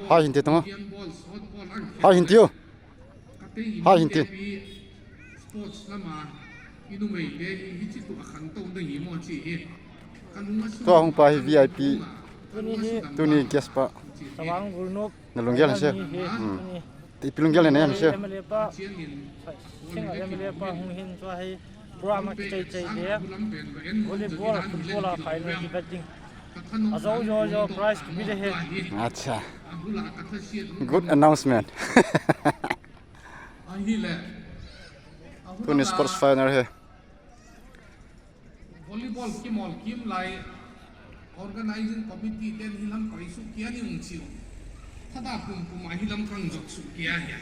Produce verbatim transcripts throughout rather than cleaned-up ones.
Hai hinte tong. Hai hinte o. Hai hinte. Tua hung pa hi V I P. Tuni hi. Tuni guest pa. Tawang Gulnop. Na lunggel hise. Tuni hi. Hmm. Tuni. Ipi lunggel na em hise. M L A pa. Sing M L A pa hung hin tua hi. Program a kichai chai le. Volleyball, football a final kivet ding. Ajou jo jo prize kipe ding ahi. Acha. Good announcement. Tuni sports final hi. Volleyball kimol kim lai organizing committee ten hilam koi su kia ni ung chiu. Thada pum pum a hilam kang jok su kia hi.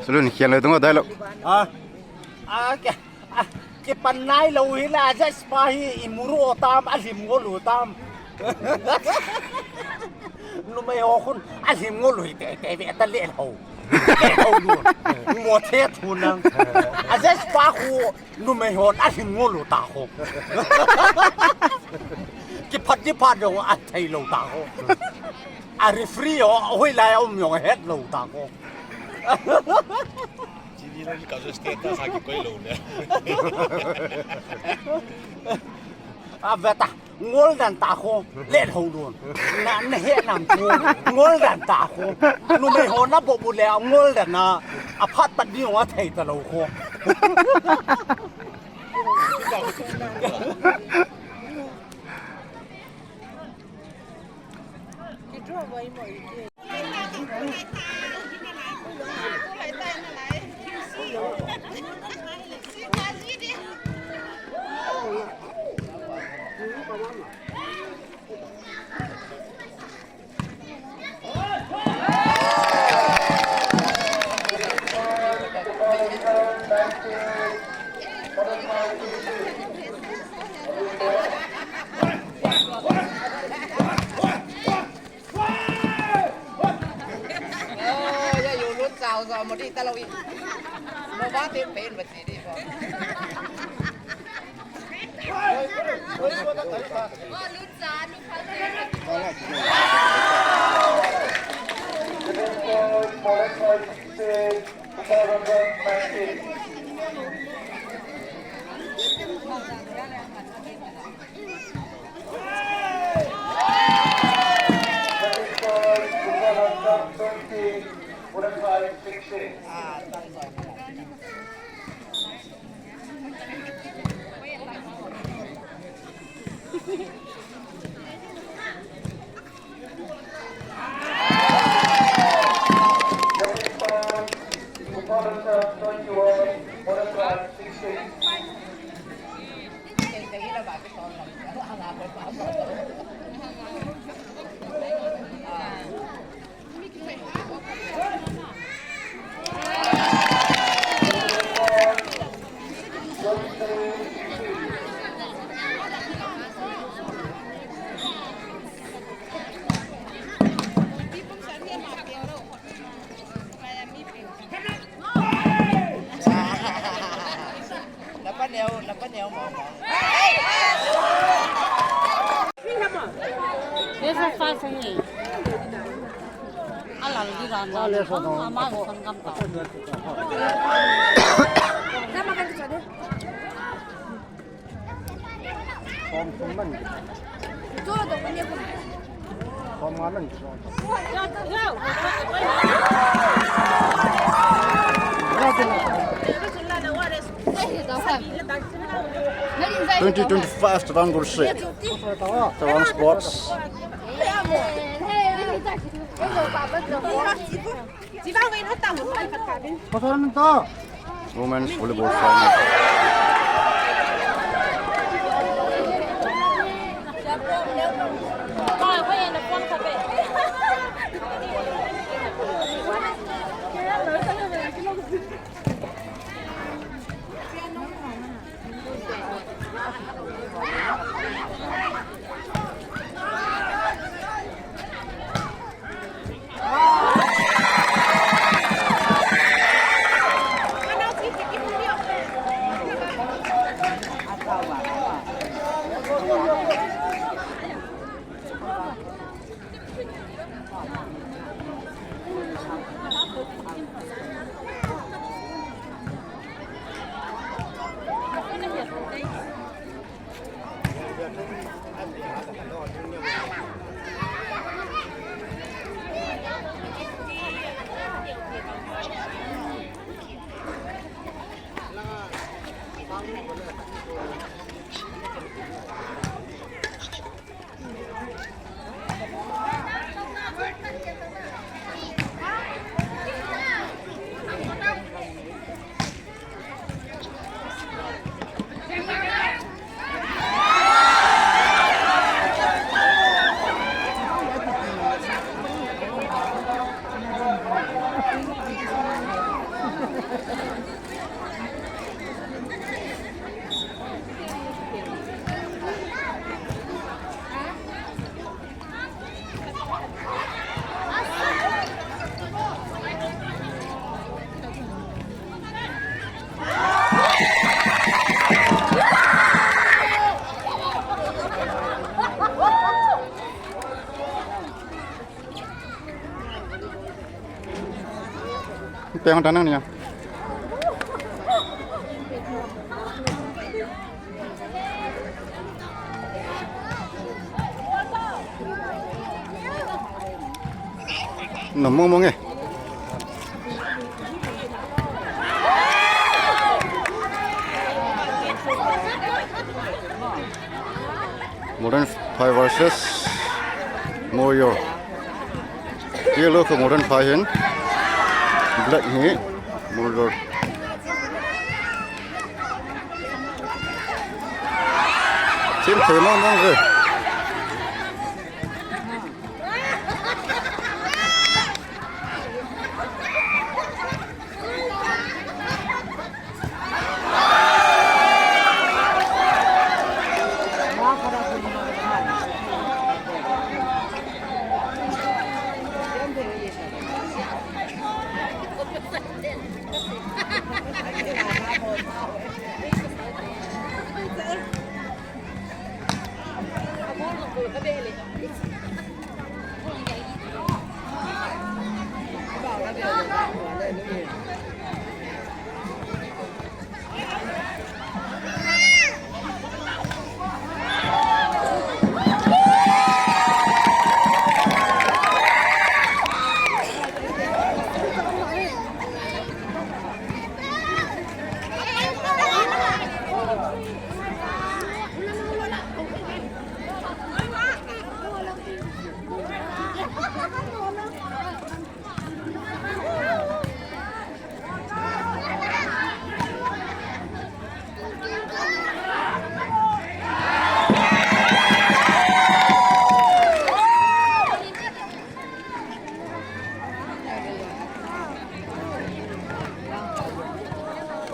Salon khian lou tung dai lou. Ha? A, ke, a, kipan nai lou hi la, judge pa hi i muru o tam, a lim ngol u tam. Numei ho khun, a lim ngol u hi te, te ve ta le lou. Le lou lu. Mo the thu nang. A judge pa khu, numei hon a lim ngol u ta khu. Kiphat, kiphat lou, a thei lou ta khu. A referee ho, hoilai a um jong het lou ta khu. Chini lo ni ka status a kikoi lou le. A ve ta, ngol dan ta khu, le lou lun. Na, na he nam khu, ngol dan ta khu. Numei ho na bobu le, ngol dan na, a phat pat ni wa thei ta lou khu. Napa neo, napa neo mo mo. This is fast, eh? Ala, di ran ran. Ama, ama, son kam ta. Form thum man. Form nga man. Twenty twenty-five Tawang Gulsui. Tawang Sports. Women's volleyball final. Peng ta nang ni a. Nom mong mong e. Modern Five versus Moyor. Yellow for Modern Five hin. Black hi Moyor. Team thei mong mong e.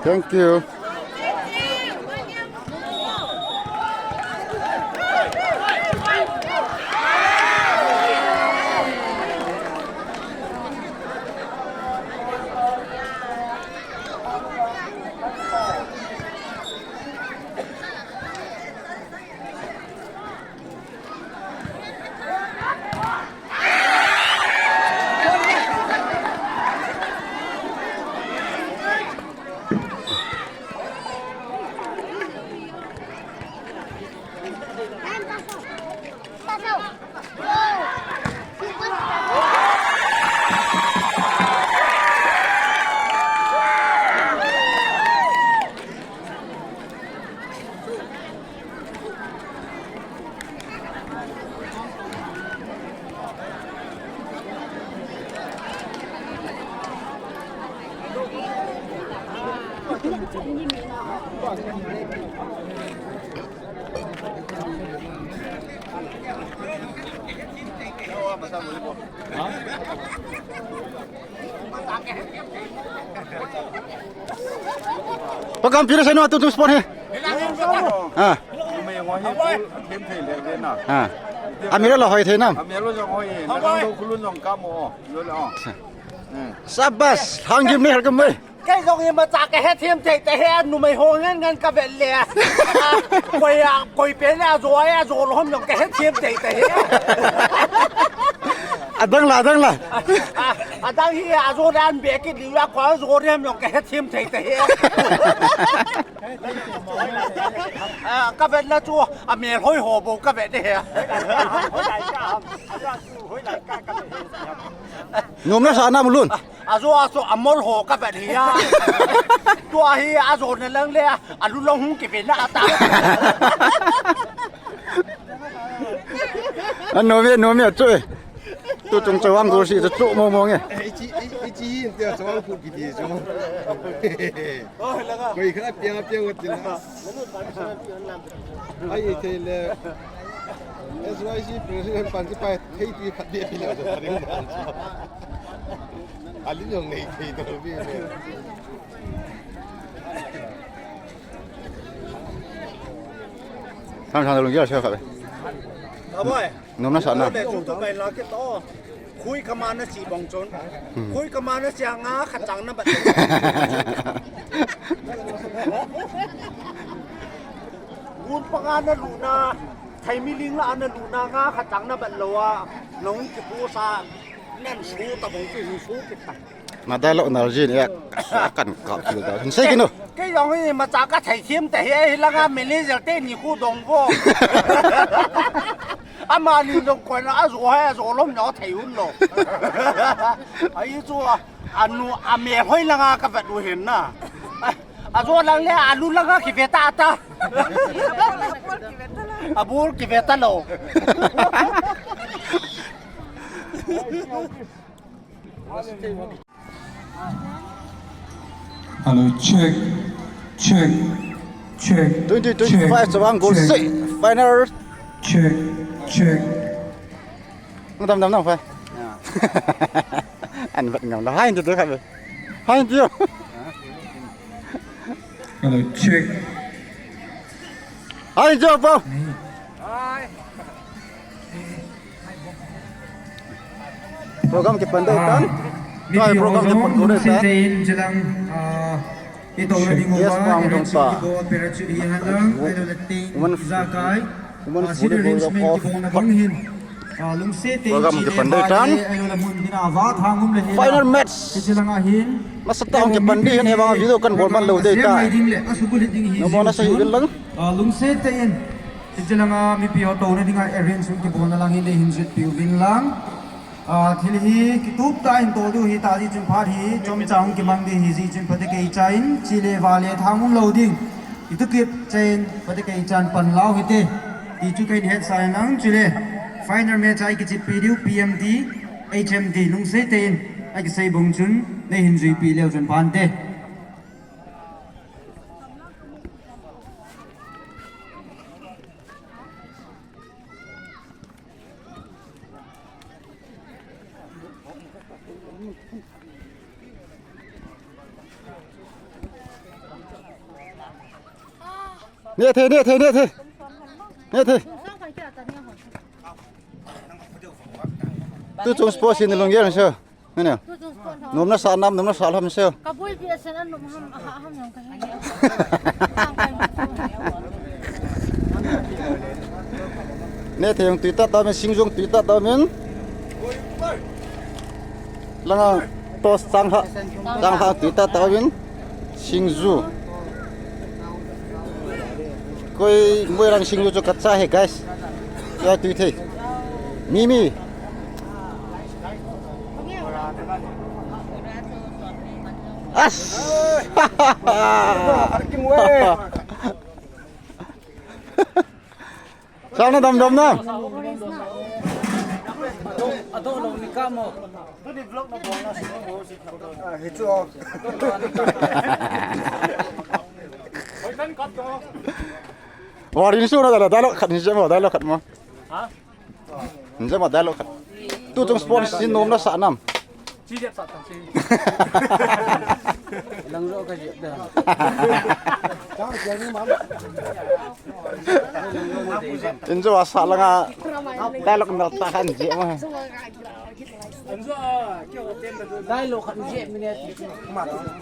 Thank you. Pakampi na sa inyo, atu, atu sport he. Ha. Numei ho hi full game thei le ve na. Ha. Amiro lo hoi thei nam. Amiro jong hoi, na jong do khulun jong kamo. Lo lo. Sabas, hang game ni har kamai. Kei jong imacha kahethem thei tahih e, numei ho ngen ngen kavet le. Koi a, koi pen a jo a, jo lo ham jong kahethem thei tahih e. Adang la, adang la. A, adang hi a jo dan be kit liu la, koi jo le ham jong kahethem thei tahih e. A, kavet na chu, amel hoi ho bou kavet de he. Nom na sa nam lun. Ajo aso amol ho kavet hi a. Tua hi ajo na lang le, alu long hung kipe na ata. Anom e, nom e, chu e. Tu chung chawang gol si chu chu mong mong e. Ichi, ichi, ichi, tia chawang phut kiti chu. Koi kha piang piang wat tin. Ai thei le. S Y C president pan ki pai thei ti khat dia pila. Ali jong nei thei to bi. Tham tham lung ya sa kha. Abai. Nom na sa na. Khui kama na chi bong chun. Hmm. Khui kama na chi nga khat chang na bat. Gun panga na lu na, thai mi ling la na lu na nga khat chang na bat lo a. Nong ki pu sa, nan su ta bong ki su ki ta. Na dialogue na jin ya, akan kap kit da. Hin sei kit un. Kei jong hi macha ka thei thim te hi, hilanga manager teni khu dong vo. Amani jong koina ajo hai, ajo lom jong thei un lo. Ahi chu a, anu a mel hoi langa ka vet u hin na. Ajo lang le alu langa kive ta ta. Abul kive ta lo. Hello, check, check, check, twenty twenty-five check, Chavang Golsei final. Check, check. Dam, dam, dam, phai. An vet ngam da. Hai, tu, tu, khai. Hai, tu. Hello, check. Hai, tu, pa. Program kipan ding tan. Ah, program kipan ding tan. Lungset tah in, chulang, ah, i touna ding uva, arrangement kibo a parachute hi henlang, ahilouleh tent, jakai, women, ah, seat arrangement kibo na bang hin. Ah, lungset tah in, program kipan ding tan. Ahilouleh mun ding a va thang um le hin. Final match. Hiche langa hin. Nasatah in kipan ding hin, ahivang video kan bol man lou ding tan. Asem ngai ding le, asubulit ding hi. Namo nasa hi vin lang. Ah, lungset tah in. Hiche langa mipi ho touna dinga arrangement kibolna lang hin, nei hin jui peh uvin lang. Ah, thil hi kitup tah in tol diu ahi, tah jeh chun phat hi chomcha hung kimang ding ahi jeh chun phate keicha in, chele vale thang um lou ding. Itu kit chen phate keicha in pan lau hite. Ti chu kahin hetsah in lang chule. Final match a i kichep peh diu P M D, H M D, lungset tah in. A kisei bang chun, nei hin jui peh leu chun phante. Neh thei, neh thei, neh thei. Neh thei. Tu chung sports in lunggel sir. Nene. Nom nasa nam, nom nasa lam seo. Ka boipi asen a nom ham, aha ham jong ka he. Neh thei jong tui tah tah umin, singju jong tui tah tah umin. Langa toast chang ha, chang ha tui tah tah umin. Singju. Koi Moirang singju chu ka cha ahi, guys. Kei a tui thei. Mi, mi. As. Sao na dam dam na. Warin su na da dialogue khat ni jemo, dialogue khat mo. Ha? Nje ma dialogue khat. Tu chung sports in nom nasa nam. Chi jep sa tang chi. Lang jo ka jep da. Injo asa langa dialogue na ta han je ma. Dialogue khat je minute.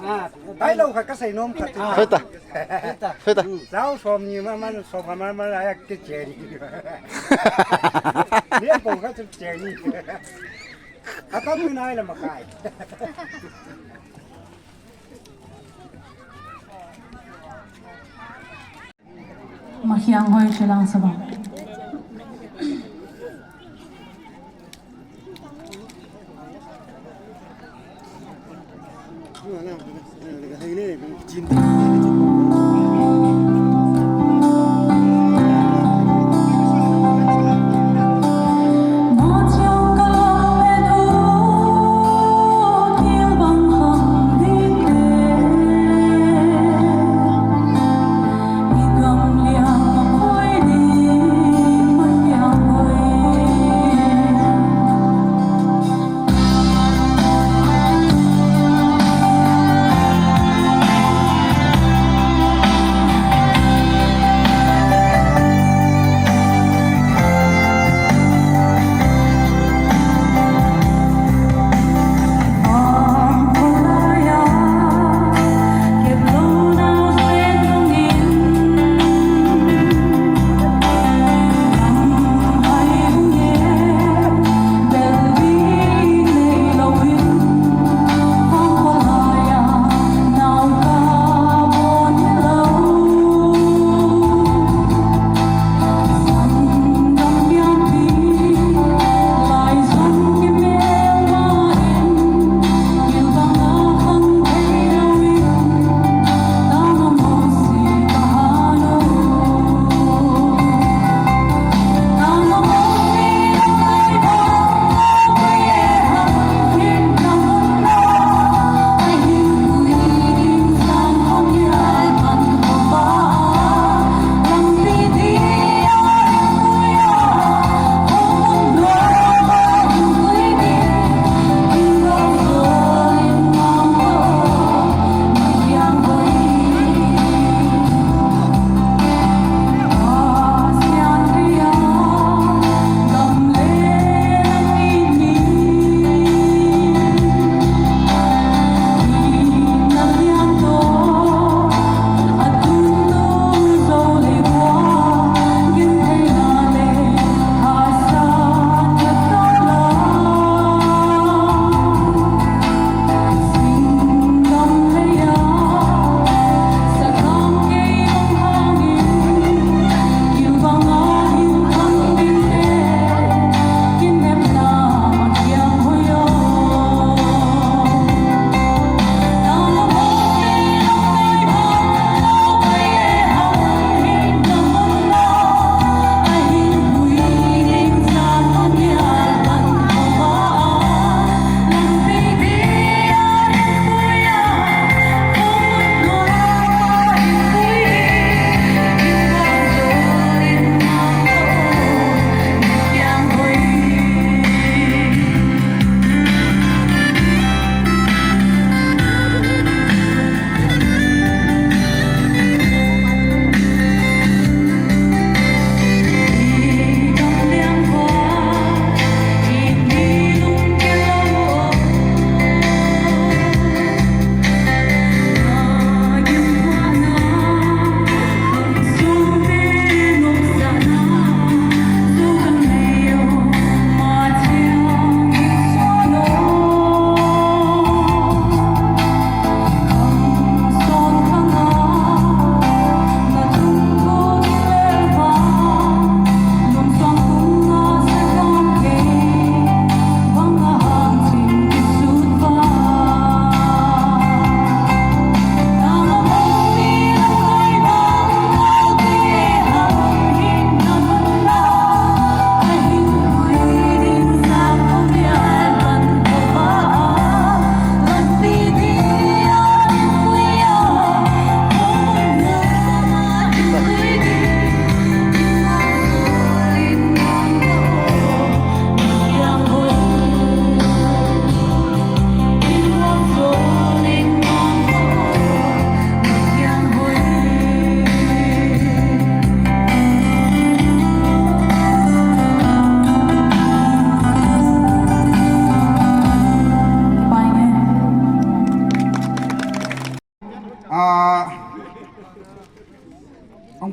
Ah, dialogue khat ka sei nom khat. Hoi ta. Hoi ta. Hoi ta. Jao som ni ma, man som ma, ma, ma, la yak ke che ni. Ni pong kha che ni. Ata tu nai la ma kai. Mahiang hoi che lang sa ba.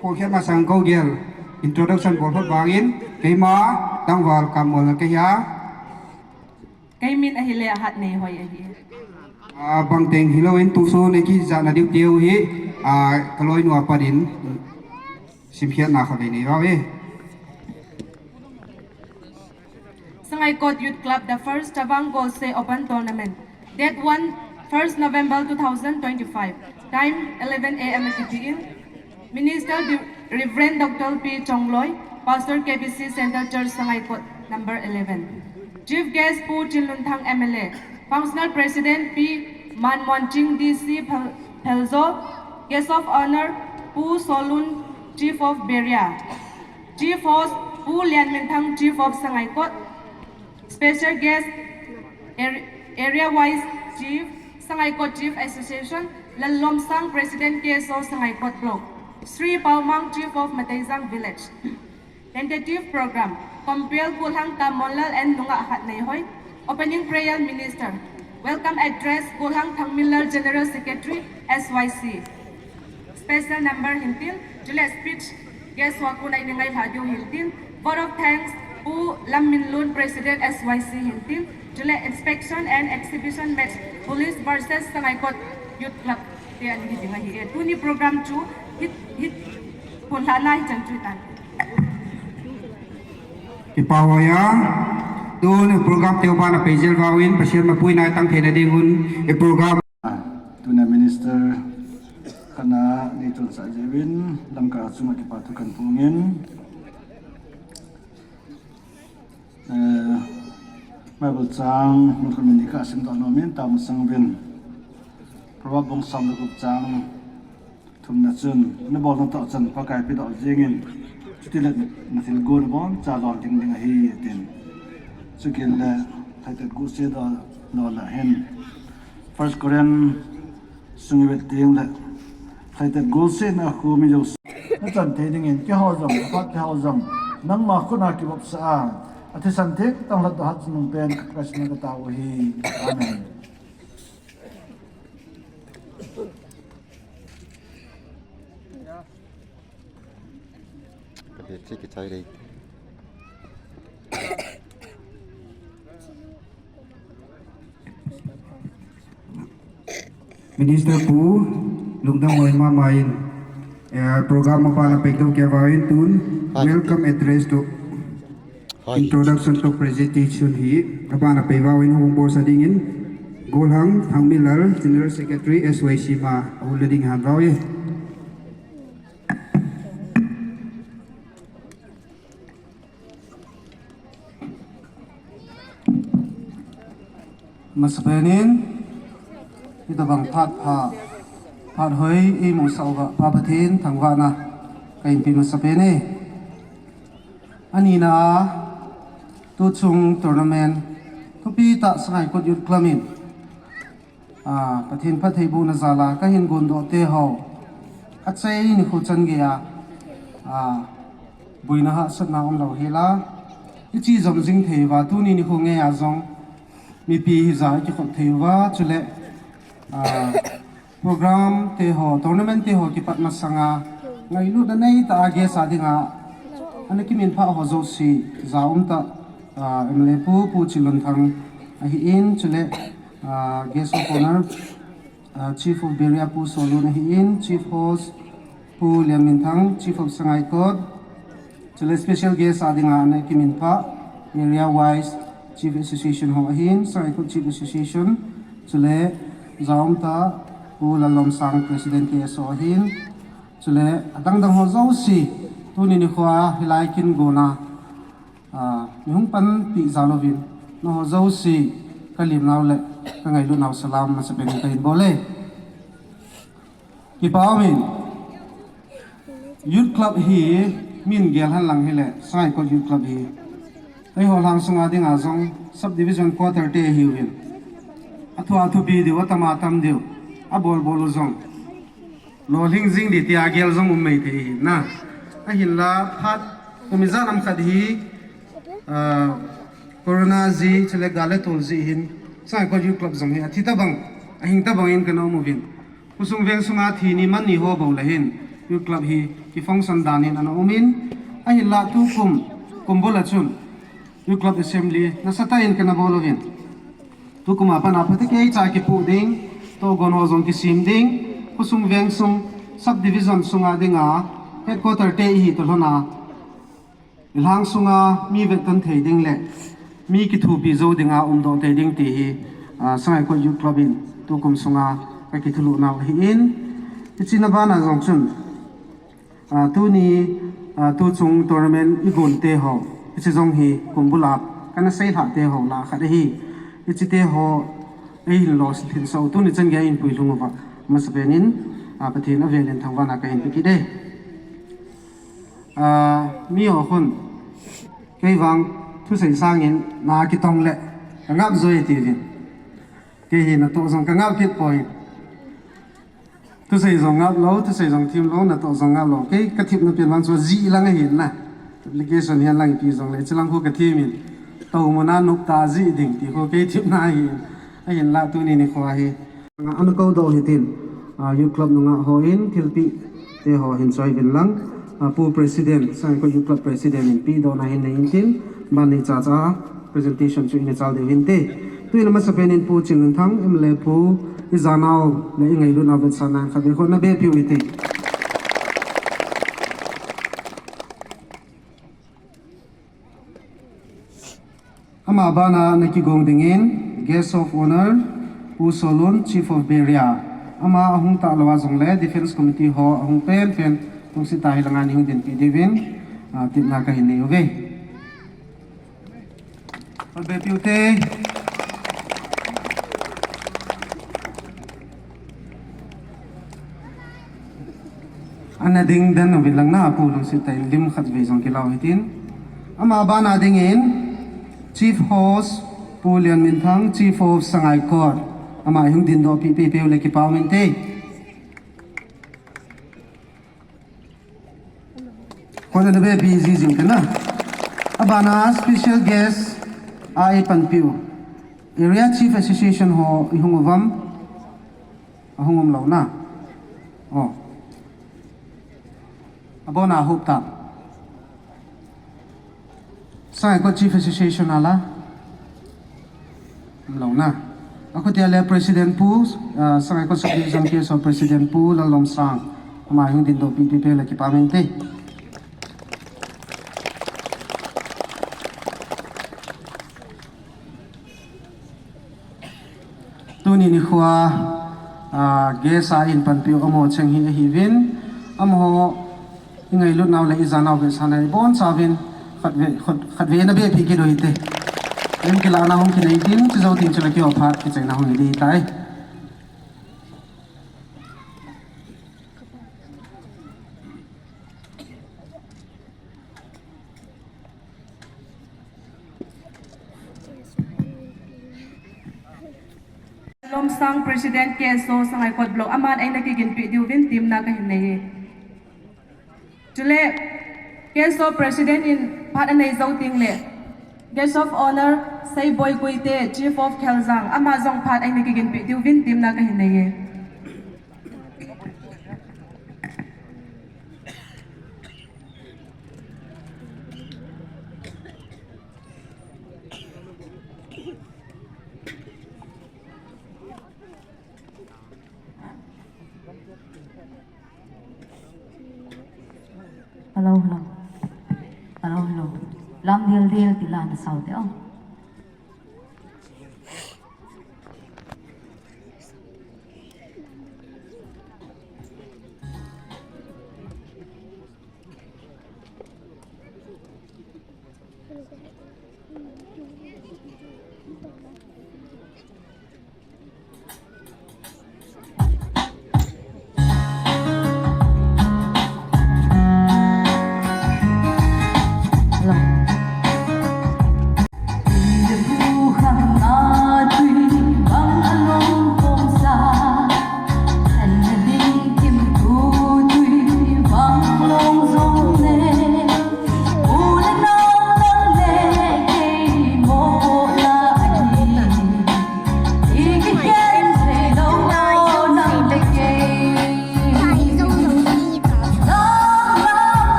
Polkhiat masang kou gel introduction bol phot vangin, keima tangval kammolna kahi a. Kei min ahile Hatneihoi ahi. Ah, bangteng hilouvin tusun eikijahna diu teu hi, ah, kaloinu a pat in simkhiatna khat vei nei vauve. Sangaikot Youth Club, the first Chavang Golse Open Tournament. Date one, first November two thousand twenty-five. Time eleven A M akitin. Minister Reverend Doctor P Chongloi, Pastor K B C Central Church Sangaikot number eleven. Chief Guest Pu Chinlunthang M L A. Functional President P Manmonching D C Phel- Pheljo. Guest of Honor Pu Solun, Chief of Beria. Chief Host Pu Lianminthang, Chief of Sangaikot. Special Guest Ar- Area Wise Chief, Sangaikot Chief Association, Lalomsang President K S O Sangaikot Block. Sri Paomang, Chief of Mateijang Village. Tentative Program. Compere Golhang Tammonlal and Nungah Hatneihoi. Opening Prayer, Minister. Welcome Address Golhang Thangminlal, General Secretary S Y C. Special number hintin, chule speech, guest ho a kon a ingailha diu hintin, vote of thanks, Pu Lamminlun, President S Y C hintin, chule inspection and exhibition match, Police versus Sangaikot Youth Club te ahi ding ahi e. Tuni program chu hit, hit ponlhahna hichan chu tan. Kipah uva, tun program teu bana peijel vauvin, Pathen mapuina itang theina dingun, i program. Tuna minister kana ni tun sa jevin, Lamka chunga kipa thu kan pungin. Eh, Bible chang, mun khat min ni khat sim doh nom in, tamasang uvin. Proverb bung som le gup chang thumna chun, na bolna toh chan Pakai pedoh jingin, chutile na thilgon aboncha lol ding ding ahi, tin. Chukit le, Lhaitet Golse doh, doh le hin. First Corinth sung i vet ding le, Lhaitet Golse na khu mi jouse. Na chan thei dingin, keiho jong, aphat keiho jong, nangma khut a kivopsa a, athisan thengtah lhatdoh Hatchungnung pen, ka Christ min a katao u ahi. Amen. Ka bep che kichai dei. Minister Pu Lungdamhoi mama in, eh, program abana peitou kit uva in tun, hai, welcome address to, hai, introduction to presentation hi abana pei uva in hung bolsa dingin, Golhang Thangminlal, General Secretary S Y C ma, ahung la ding ahin vauve. Masapen in, hitabang phat pha, phat hoi imusah uva, Pa Pathen thangvahna kahin pe masapen e. Anina a, tuchung tournament, thupi tah Sangaikot Youth Club in, a, Pathen phattheibohna jal a kahin gondoh teho, achai nikho chan geiya, a, boina hahsatna umlou hela, ichi jom jing thei uva, tuni nikho ngeiya jong, mipi hija ikikhop thei uva, chule, a, program teho, tournament teho kipat masanga, ngailutna neitah a guest a dinga, ana kiminphah ho jouse, ja umtah, a, M L A Pu, Pu Chinlunthang ahin, chule, a, guest of honor, a, Chief of Beria Pu Solun ahin, Chief Host Pu Lianminthang, Chief of Sangaikot, chule special guest a dinga ana kiminphah, area wise Chief Association ho ahin, Sangaikot Chief Association, chule ja umtah Pu Lalomsang President K S O ahin, chule adang dang ho jouse, tuni nikho a hilai kin gona, a, mi hung panpi jal uvin, nangho jouse, kalemnau le kangailutnau salam masapen in kahin bol e. Kipa umin, Youth Club hi, min gel henlang hile, Sangaikot Youth Club hi. Eiho lhang sunga dinga jong, subdivision quarter te ahiuvin. Athu athupi diu, atam atam diu, abol bol u jong lolhing jing ding tia gel jong um maithei ahi na. Ahinla phat, kum ijat ham khat hi, ah, corona jeh, chule gal le tol jeh hin, Sangaikot Youth Club jong hi, athi tabang, ahing tabang in kana um uvin. Khosung veng sunga thi ni man ni ho bou le hin, Youth Club hi kiphongsan dan in ana um in, ahinlah tukum, kum bul a chun, Youth Club Assembly nasatah in kana bol uvin. Tukum a pat a phatecha kipoh ding, tohgon ho jong kisem ding, khosung vengsung, subdivision sunga dinga, headquarter te ihi toh lhon a, ilhang sunga mi vetton thei ding le mi kithopi jou dinga umdoh thei ding ti hi, ah, Sangaikot Youth Club in tukum sunga ka kithulhuh nau ahi in, hiche na bana jong chun, ah, tuni, ah, tuchung tournament igon te ho, hiche jong hi kum bul a kana seilhah te ho lah a khat ahi. Hiche te ho eihin lolhinsah u, tuni chan gei a eihin puilhung uva, amasapen in, ah, Pathen avel in thangvahna kahin pe kit e. Ah, mi ho khun, kei vang thusei sangin na kitong le, ka ngap joi tiuvin. Kei hi natoh jong ka ngap kit poi. Thusei jong ngap lou, thusei jong thim lou, natoh jong ngap lou. Kei ka themna pen vang chu ajih lang ahin na. Application hihen lang ipi jong le, chulang khu ka them in. Tou muna nop tah a jih ding ti khu kei themna ahin. Ahinlah tuni nikho hi. Ana koudoh hitin, ah, Youth Club nungah hon thilpeh te ho hin choi uvin lang, ah, Pu President, Sangaikot Youth Club President in pehdohna hin nei intin, ban nei chacha presentation chu ina chal diu hinte. Tuin amasapen in Pu Chinlunthang, M L A Pu, ijanau le ingailutnau vetsahna khatvei kho na bepeh u hite. Ama bana na kigong dingin, Guest of Honour, Pu Solun, Chief of Beria. Ama ahung talou a jongle, Defence Committee ho ahung penpen, lungset tah a hilanga nei hung dinpeh diuvin, ah, tepna kahin nei uve. Pabepeh u te. Ana ding den uvin lang na, Pu lungset tah in lim khatvei jong kilah u hitin. Ama bana dingin Chief Host Pu Lianminthang, Chief of Sangaikot. Ama ihung dindoh peh peh peh u le kipa um inte. Kona na bepeh ji jing te na. Abana special guest a eipanpiu. Area Chief Association ho ihung uvam. Ahung um lou na. Oh. Abona hop ta. Sangaikot Chief Association a la. Um lou na. Akhutia le President Pu, ah, Sangaikot Subdivision K S O President Pu Lalomsang. Ama hung dindoh peh peh peh le kipa um inte. Tuni nikho a, ah, guest a eipanpiu amaho cheng hi ahiuvin, amaho ingailutnau le ijanau vetsahna ibonchauvin khatvei, khat, khatvei na bepeh kit u hite. Lim kilahna hung kinei tin, chujou tin chule keiho phat kichaina hung hi ding tai. Lomsang President K S O Sangaikot Block, aman eina kiginpeh diuvin temna kahin nei e. Chule, K S O President in phat anei jou teng le, Guest of Honour Seiboi Guite, Chief of Kheljang, ama jong phat eina kiginpeh diuvin temna kahin nei e. Hello, hello. Hello, hello. Lam dildil tila na sao te, oh.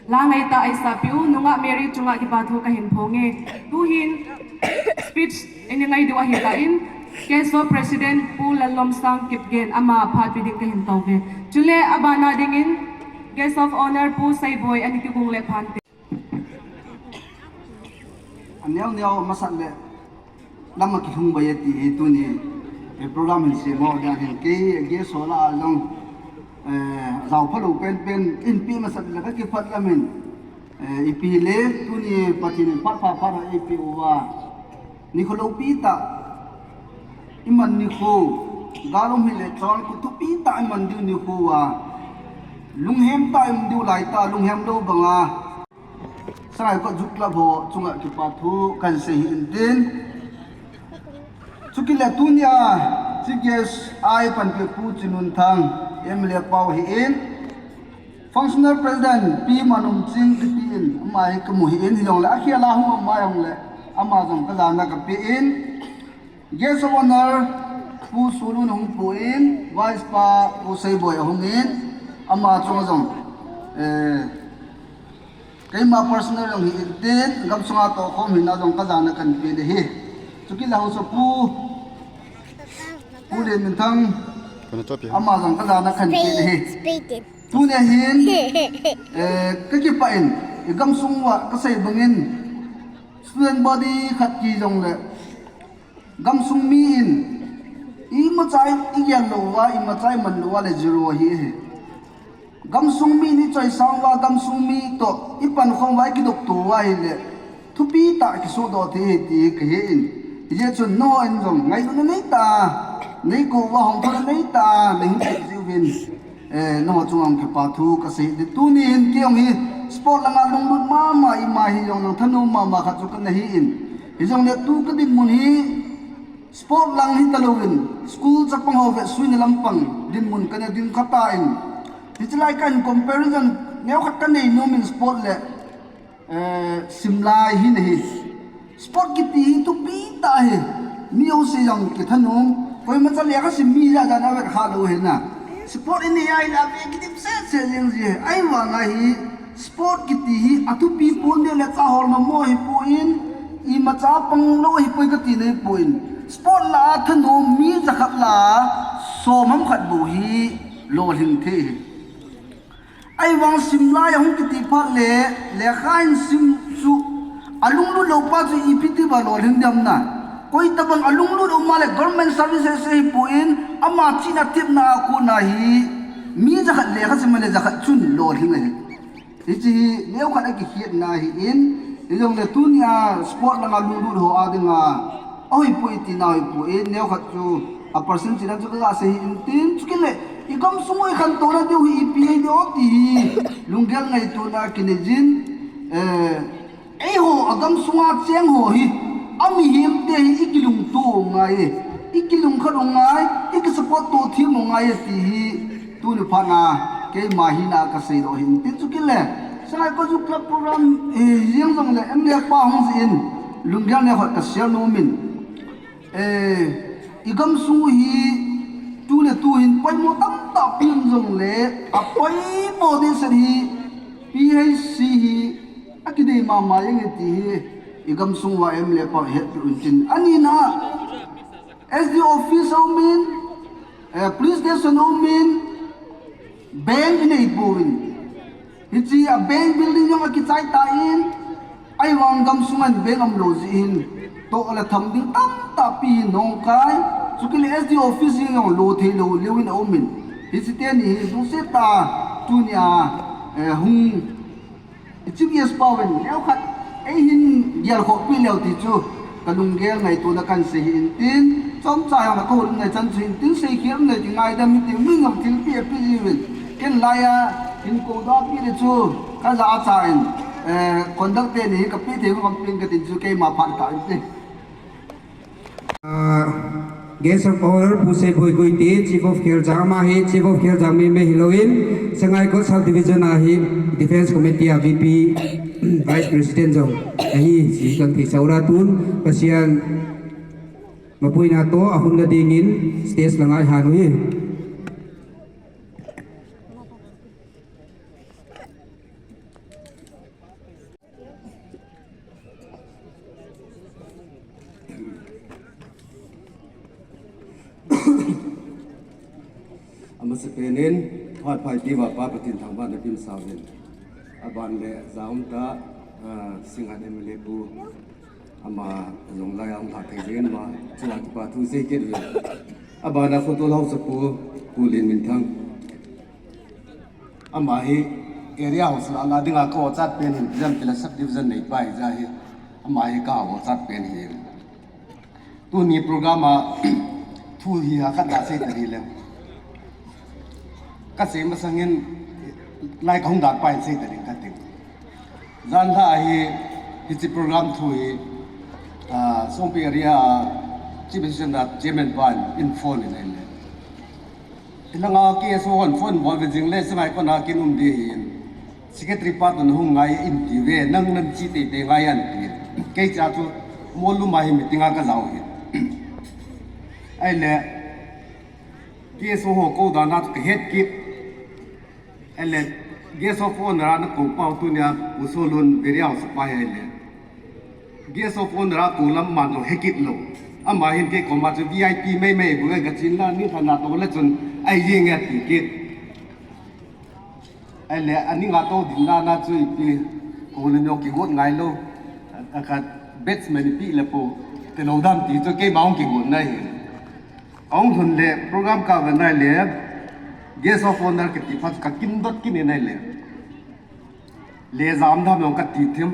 La ngaitah a eisahpiu nungah Mary chunga kipa thu kahin phong e. Tuhin speech eina ngai diu ahitan, KSO President Pu Lalomsang Kipgen ama phat pe ding kahin tao uve. Chule abana dingin Guest of Honour Pu Seiboi ana kigong le phante. Aneo neo masat le lam a kilhung bai e ti hi tuni, eh, program hin sem ho dia hin kei guest ho lah a jong, eh, jao phalou penpen inpi masat le ka kiphat lam in, eh, ipi le tuni Pathen in phat pha phat a eipeh uva nikho loupi tah iman nikho, gal um hile chon kut thupi tah iman diu nikho a, lunghem tah iman diu lai tah, lunghem lou banga Sangaikot Youth Club ho chunga kipa thu kahin sei hi intin. Chukit le tunia Chief Guest a eipanpi Pu Chinmunthang MLA pa ahin, Functional President Pi Manumching kiti in ama hi kamu hi in, hijongle akhel a hung ama jongle ama jong kajana kape in. Guest of Honour Pu Solun ahung po in, Vice pa Pu Seiboi ahung in, ama chunga jong, eh, keima personal jong hi intin, gamsunga tohkhom hina jong kajana kahin pe ding ahi. Chukit le haosa Pu, Pu Lenminthang, ama jong kajana kahin pe ding ahi. Tunia hin, eh, kakipah in, igamsung uva kasei bangin, student body khat kijongle gamsung mi in imacha igel lou uva, imacha iman lou uva le zero ahi. Gamsung mi in ichoisang uva, gamsung mi toh ipankhom uva, ikidopto uva ahile thupi tah kisohdoh thei ahi ti kahe in. Hijeh chun nangho in jong ngailutna neitah a, neiko uva hongthona neitah a nahin peh jiuvin, eh, nangho chunga kipa thu kasei in. Tuni hin kei jong hi sport langa lunglut mama, ima hi jong nang thanom mama khat chu kana hi in. Hijongle tu kadinmun hi sport lang hitalouvin, school chapang ho vetsui na lampang dinmun kana ding kha tan, hiche lai kahin comparison neokhat kanei nom in sport le, eh, simlai hi nahi. Sport kiti hi thupi tah ahi. Mi jouse jong kithanom, koimacha lekha sim mi jat jat in avet kha lou ahi na. Sport inei ahile ave kidip sese jeng ji ahi. Ahivanga hi sport kiti hi athupi pon, neh le chah holna mo ahipoi, imacha pang lou ahipoi kati na ahipoi. Sport lah a thanom mi jakhat lah a som ham khat bou hi lolhing thei ahi. Ahivang simlai ahung kiti phat le, lekha in sim chu alunglut lou pa chu ipi tia lolhing dem na. Koitabang alunglut um a le government service ahipoi, ama chihna tepna a kona hi mi jakhat lekha sim a le jakhat chun lolhing ahi. Hiche hi neokhat a kikhetna ahin, hijongle tunia sport langa lunglut ho a dinga ahoipoi tina ahoipoi, neokhat chu a percent china chu kaga sei hi intin, chukit le igamsung u ikhantouna diu hi ipi ahi diu ti hi lunggel ngaitona kinei jin, eh, eiho agamsunga cheng ho hi amihemte hi ikilungto u ngai, ikilungkhat u ngai, ikisupport to them u ngai ti hi tuni phat a keima hina kasei doh hin tin, chukit le Sangaikot Youth Club program, eh, jeng jongle M L A pa hung jin lunggel neokhat kasei nom in, eh, igamsung u hi tu le tu hin poimo tamtah pi um jongle apoimo dehset hi P H C hi akidei mama jeng e ti hi igamsung uva M L A pa hetpeh un tin. Anina S D O office aumin, eh, police station aumin, bank inei pouvin. Hiche a bank building jong akichai tan, ahivang gamsunga bank umlou jeh hin toh le tham ding tamtah pi hin hung kai. Chukit le S D O office jong lo thei lou leu in aumin. Hiche teni hi lungset tah a tunia, eh, hung Chief Guest pauvin neokhat eihin gelkhoh peh leu ti chu kalunggel ngaitona kahin sei hi intin, chomcha jong kahouna chan chu intin, seikhel um le kingaidam hitin, min jong thilpeh apeh jiuvin, ken laiya hin koudoh peh le chu kajah a cha in, eh, conduct teni hi kapeh thei u kampin katin chu keima phat kah intin. Ah, Guest of Honour Pu Seiboi Guite, Chief of Kheljang, ama hi Chief of Kheljang mei mei hilouvin, Sangaikot Sub Division a hi Defence Committee a V P, Vice President jong ahi, hiche kathei sau ra tun, Pathen mapuina toh ahung na dingin stage langa ihin u hi. Sepenin, phat phai pi va pa Pathen thangvahna pin sauvin. Aban le jaum ta, ah, Singhan M L A pu. Ama jong lai ang lha thei jeng ma, chua kipa thu sei kit ve. Abana Khotol Haosa pu, Pu Lenminthang. Ama hi area house la la dinga ka awchat pen hin, jam kila sub division nei pai ja hi. Ama hi ka awchat pen hi. Tuni program a thu hi ha khat da sei ta di le. Ka sei masangin lai ka hung dan pa in sei ta ding ka ting. Jan lha hi hichi program thu hi, ah, Songpi area Chief Assistant Chairman pa in phone in le. Hilanga K S O hon phone bol ve jing le sangai kona kin um di hin. Secretary pa tun hung ngai in ti ve, nang nan chi te te ngai an ti. Kei cha chu Molum a hi meeting a ka jao hi. Ai le, K S O ho ko da na chu ka het kit. Ai le, Guest of Honor a na ko pau tunia, Usolun Beriau sa pa hi ai le. Guest of Honor a ko lam man jong he kit lou. Ama hin kei koma chu V I P mei mei bu ka chin la ni thana to le chun ai jing a ti kit. Ai le, ani nga to din na na chu ipi, ko le nyo kigot ngai lou. A khat batsman ipi le po, te lou dam ti chu kei ma hung kigot na hi. Ahung lhun le, program ka ve nai le, Guest of Honor kiti phat ka kin dot kin nai le. Le jam dam jong ka ti thim.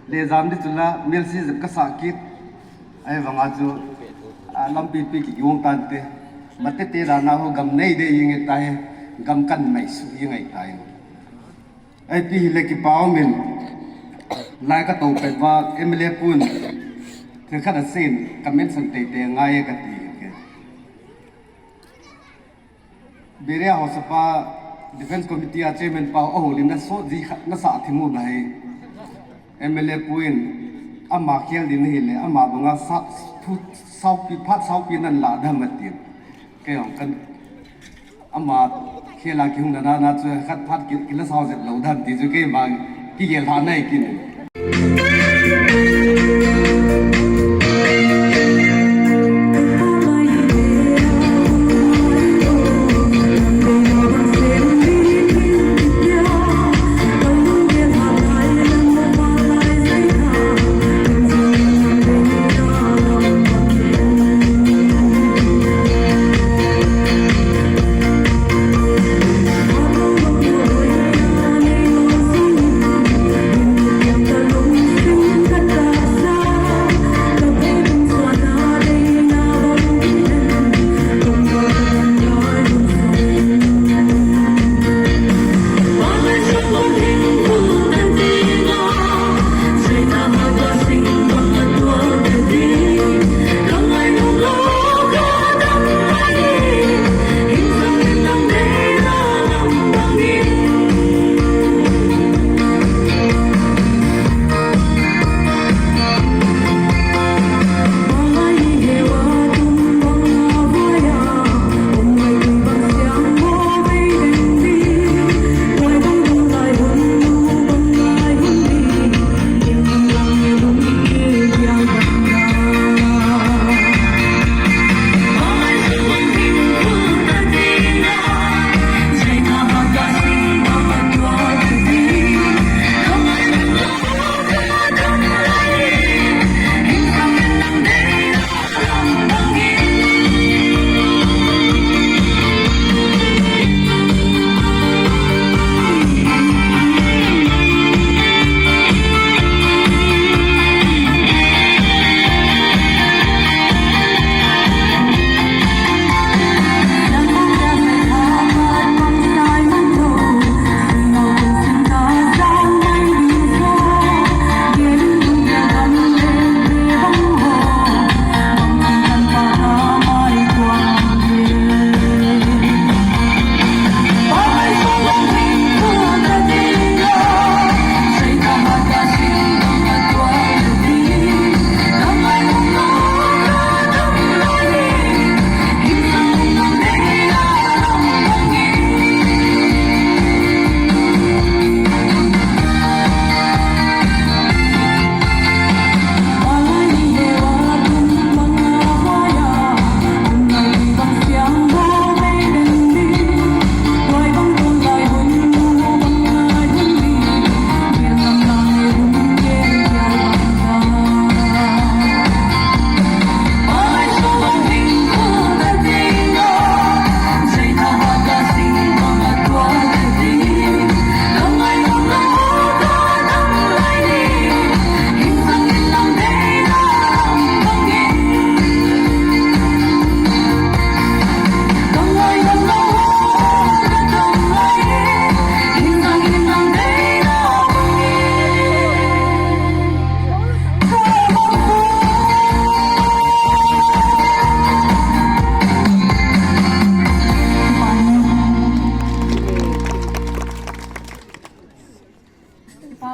Le jam di chu la, mel si jep ka sa kit. Ai vanga chu, a, lampi pi ki giung tan te. Mate te da na ho gam nei de ying e ta he. Gam kan mai su ying ai ta he. Ai pi hi le kipa um in. Lai ka to pet va M L A pun. Thil khat a sin, ka mention tei te ngai e ka ti ke. Beria Haosa pa Defense Committee a Chairman pa, aho lin na so ji khat na sa thimu ba hai. M L A pu in ama khel din hi le, ama banga sa, thu, saupi, phat saupi nan la dam atin. Kei hong kan ama khel a kihung na na na chu khat phat ki, kila sau jep lou dam ti chu kei bang kigel ha nai kin.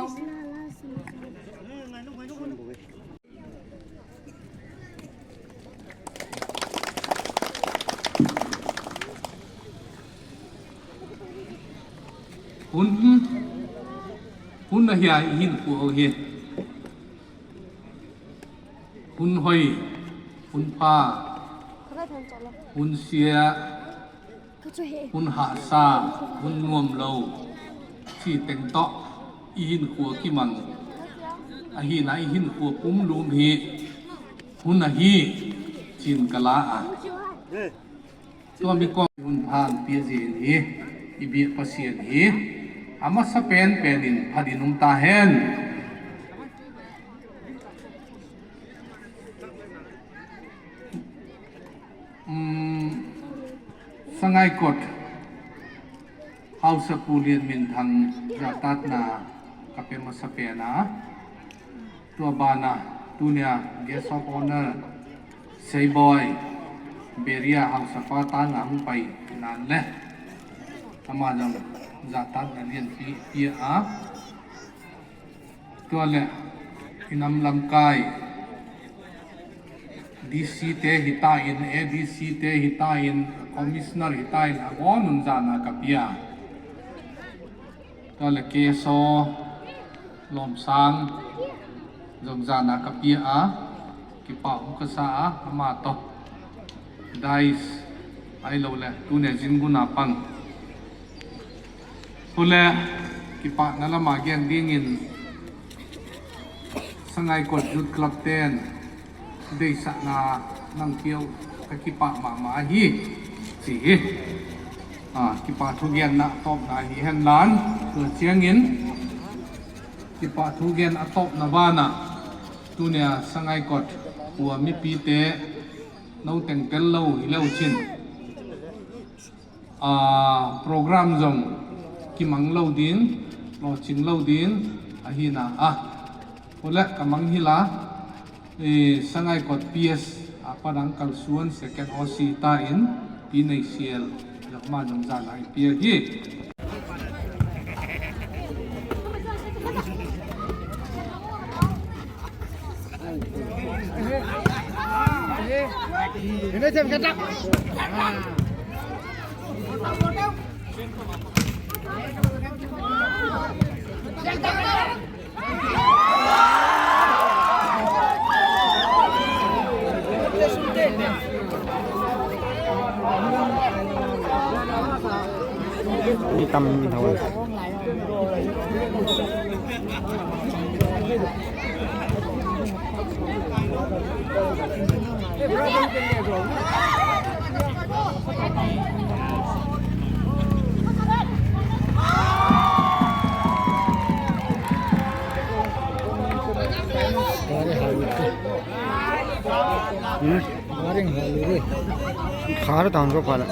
Hun, hun ahi a, i hinkho hi. Hun hoi, hun pha, hun sia, hun hahsa, hun nuam lou, chi teng toh, i hinkho kimang. Ahi na i hinkho pumlum hi, hun ahi, chin kala a. Tua mi kom hun phan pia jin hi, i bia Pasian hi, amasa pen pen in phat in um ta hen. Um, Sangaikot, Haosapu Lianminthang jahtatna ka pe masa pen a. Tua bana, tunia Guest of Honor, Seiboi, Beria Haosapa tanga hung pai nan le. Ama jong jahtatna lian pi, pia a. Tua le, i nam lamkai, D C te hitan, A D C te hitan, Commissioner hitan, abon un jana ka pia. Tua le K S O Lomsang jong jana ka pia a, kipa um ka sa a, ama toh. Dais, ahilou le, tunia jingkah a pang. Hule, kipana lama gen dingin, Sangaikot Youth Club ten, deisahna nang keu ka kipa mama ahi, chi hi. A, kipa thugenna topna hi hen lan, tua chiangin, kipa thugen a topna bana, tunia Sangaikot, ua mipi te, nau teng tel lou, hi lou chin. A, program jong kimang lou din, lou ching lou din, ahi na a. Hule ka mang hila, e, Sangaikot P S, a, padang kalsuan second O C ta in, Pi Neisial, jong ma jong jana i pia hi. Mi tam mi thau. Hmm? Garing ha lu re. Khar tang ko pala.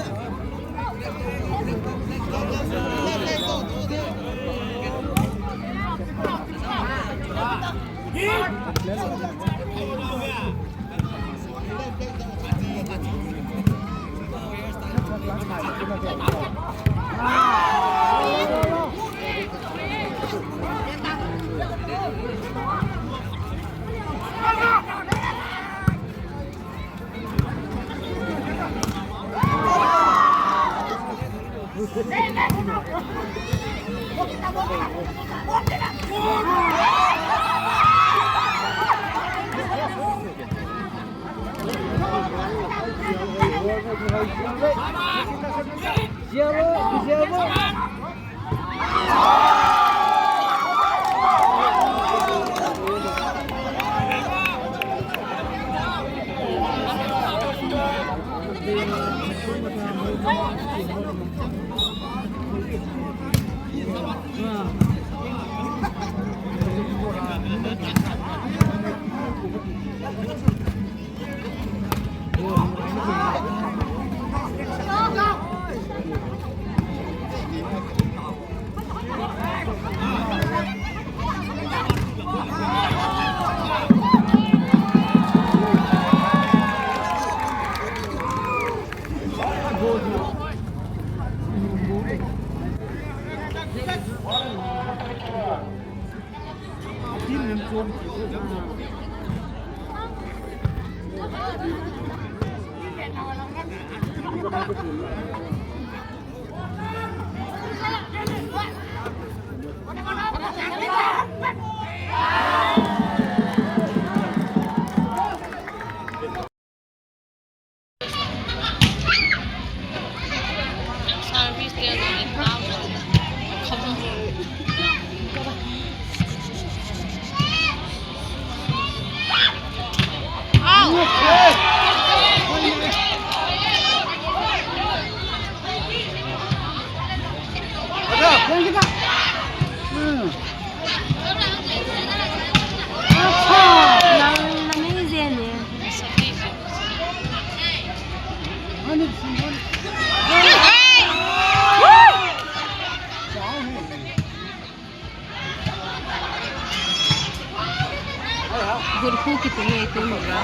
Gurkhu kitinge tu mura.